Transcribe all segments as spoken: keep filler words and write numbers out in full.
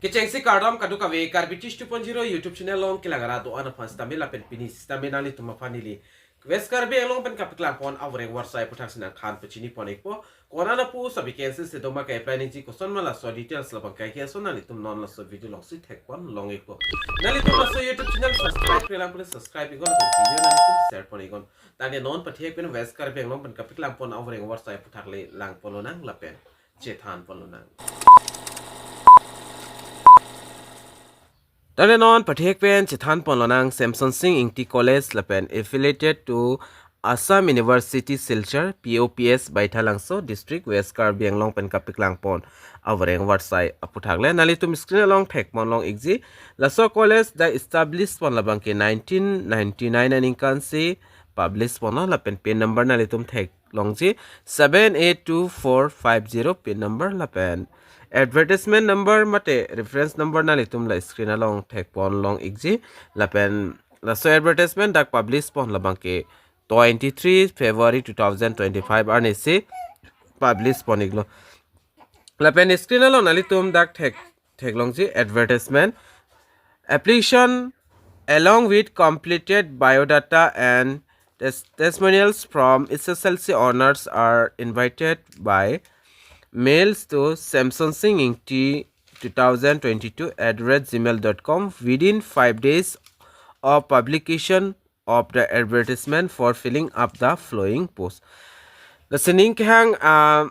Kechengsi kardom kadokave Karbi Teach two point zero YouTube channel along kelang arat do-an aphan sitame lapen pini sitame nanglitum aphan neli West Karbi Anglong pen kapeklang pon avoreng avarsai aputhak si nangthan pachini pon ikpo. Konat apost avacancy si doma ka-apply nangji, koson ma laso details labang ke ason nanglitum non laso video alongsi thek pon long ikpo. Nanglitum laso YouTube channel subscribe-kre lang pule subscribe iknon lapen video nanglitum share pon iknon. Tangte non pathek pen West Karbi Anglong pen kapeklang pon avoreng avarsai aputhak le lang pon lonang lapen chethan pon lonang. Tangte non pathek pen chethan pon lonang Semsonsing Ingti College lapen affiliated to Assam University Silchar, P O P S Baithalangso District, West Karbi Anglong pen kapeklang pon avoreng avarsai aputhak le nanglitum screen along thek pon long ikji. Laso college dak establish pon labang ke nineteen ninety-nine aningkan si publish ponlo lapen pin number nanglitum thek longji seven eight two four five zero pin number lapen advertisement number mate reference number nanglitum la screen along thek pon long ikji. Lapen laso advertisement dak publish pon labang ke twenty-three February two thousand twenty-five arni si publish pon iklo. Lapen screen along nanglitum dak thek thek longji advertisement. Application along with completed biodata and tes- testimonials from S S L C owners are invited by mails to Semsonsing Ingti two thousand twenty-two at red gmail dot com within five days of publication of the advertisement for filling up the following post. Lasi ning kehang, ah,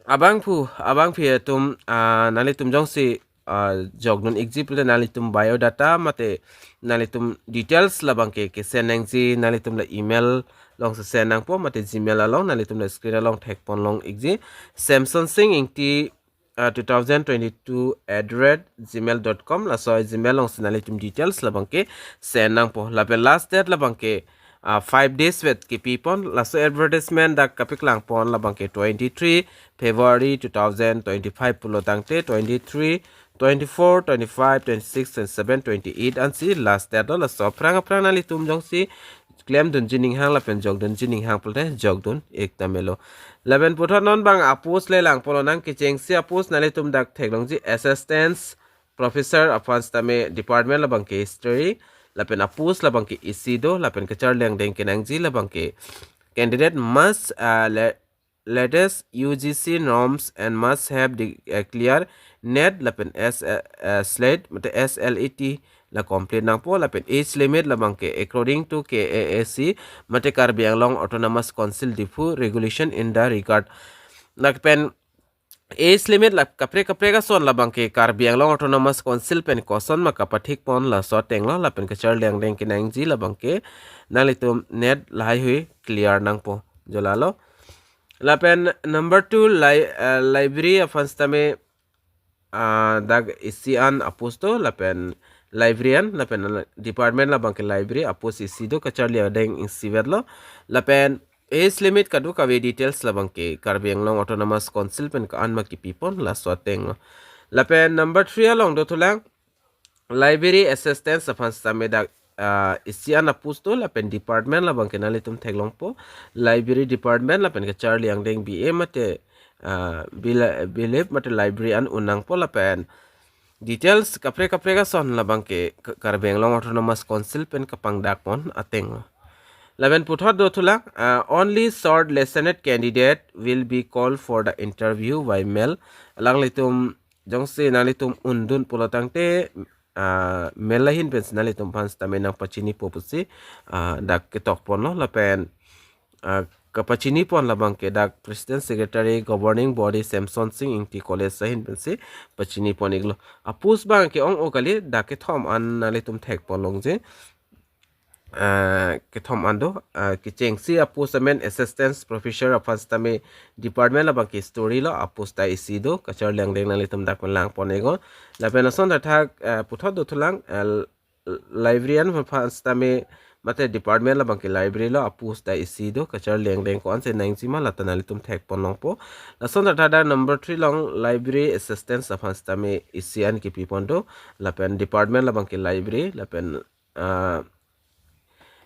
abangphu, abangpi atum, ah, nanglitum jongsi, ah, jokdun ikji pulote nanglitum biodata mate nanglitum details labang ke kesend nangji, nanglitum la email alongsi send nangpo mate Gmail along, nanglitum la screen along thek pon long ikji. Semsonsing Ingti, ah, two thousand twenty-two at red gmail dot com, laso Gmail alongsi nanglitum details labang ke send nangpo. Lapen last date labang ke, ah, five days vet kipi pon. Laso advertisement dak kapeklang pon labang ke twenty-three February two thousand twenty-five pulo tangte twenty-three, twenty-four, twenty-five, twenty-six, twenty-seven, twenty-eight ansi last date lo. Laso aphrang aphrang nanglitum jongsi klemdunji ninghang lapen jokdunji ninghang pulote jokdun ik tame lo. Lapen puthot non bang apost le lang pon lonang. Kechengsi apost nanglitum dak thek longji assistant professor aphan sitame department labang ke history, lapen apost labang ke isi do, lapen kacharli angdeng kenangji labang ke candidate must, uh, le- latest U G C norms and must have the, uh, clear net lapen S, uh, uh, slate mate S L E T la complete nangpo, lapen age limit labang ke according to K A A C mate Karbi Anglong Autonomous Council Diphu regulation in the regard. Lapen age limit la kaprek kaprek ason labang ke Karbi Anglong Autonomous Council pen koson ma kapathik pon laso ateng lo, lapen kacharli angdeng kenangji labang ke nanglitum net lahaihui clear nangpo, jolalo. Lapen number two, li- uh, library aphan sitame, ah, dak isi an apost do, lapen librarian, lapen department labang ke library apost isi do, kacharli angdeng isivet lo. Lapen age limit kadokave details labang ke Karbi Anglong Autonomous Council pen ko-an ma kipi pon laso ateng lo. Lapen number three along dothulang, library assistant aphan sitame dak, ah, isi an apost do, lapen department labang ke nanglitum theklongpo, library department, lapen kacharli angdeng B A mate, ah, bila- bilip mate library an un nangpo, lapen details kaprek kaprek ason labang ke K- Karbi Anglong Autonomous Council pen kapangdak pon ateng lo. Lapen puthot dothulang, ah, only shortlisted candidate will be called for the interview by mail. Alanglitum jongsi nanglitum undun pulo tangte, ah, mail ahin pensi nanglitum aphan sitame nangpachinipo pusi, ah, dak ketok ponlo, lapen, ah, kapachini pon labang ke dak President Secretary Governing Body Semsonsing Ingti College ahin pensi pachini pon iklo. Apost bang ke ong-o kali, dak kethom an nanglitum thek pon longji. Ah, kethom an do, ah, kechengsi apost amen assistant professor aphan sitame department labang ke history lo, apost ta isi do, kacharli angdeng nanglitum dak pen lang pon iknon. Lapen lason athak, ah, puthot dothulang, ah, l- librarian aphan sitame mate department labang ke library lo, apost ta isi do, kacharli angdeng ko-an si nangji ma lata nanglitum thek pon longpo. Lason athak dak number three along library assistant aphan sitame isi an kipi pon do, lapen department labang ke library, lapen, ah,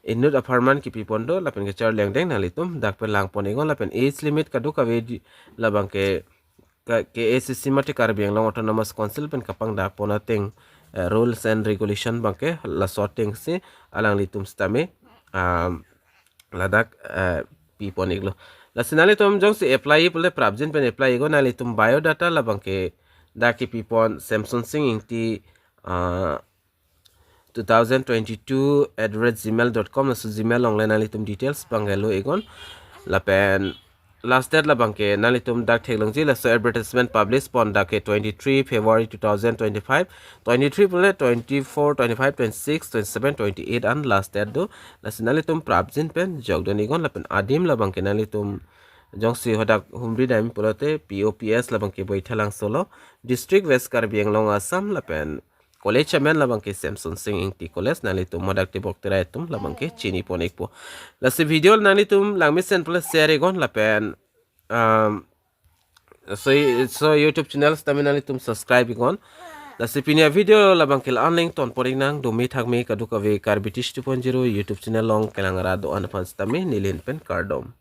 inut apharman kipi pon do, lapen kacharli angdeng nanglitum dak pen lang pon iknon, lapen age limit kadokave di- labang ke K A C C mate Karbi Anglong Autonomous Council pen kapangdak pon ateng, eh, rules and regulation abangke laso atengsi alanglitum sitame, um, ladak, eh, pipon iklo. Lasi nanglitum jongsi apply pule prapjin pen apply iknon, nanglitum biodata labangke dak kipipon Samson Singh Ingti, ah, two thousand twenty-two at the rate gmail dot com, laso Gmail along le nanglitum details abangke lo iknon. Lapen last date labangke nanglitum dak theklongji, laso advertisement publish pon dak ke twenty-three February two thousand twenty-five, twenty-three pule twenty-four, twenty-five, twenty-six, twenty-seven, twenty-eight an last date do. Lasi nanglitum prapjin pen jokdun iknon. Lapen adim labangke nanglitum jongsi hadak humri dam pulote P O P S labangke Baithalangso lo, District West Karbi Anglong Assam, lapen college amen labangke Samson Singh Ingti College, nanglitum hadak tebok terai atum labangke chini pon ikpo. Lasi video nanglitum langmesen pule share iknon lapen, um, so, so YouTube channel sitame nanglitum subscribe iknon. Lasi pini avideo labangke la-an le ington pon iknang, dome thakme kadokave Karbi Tish two point zero YouTube channel along kelang rat do-an aphan sitame neli ahin pen kardom.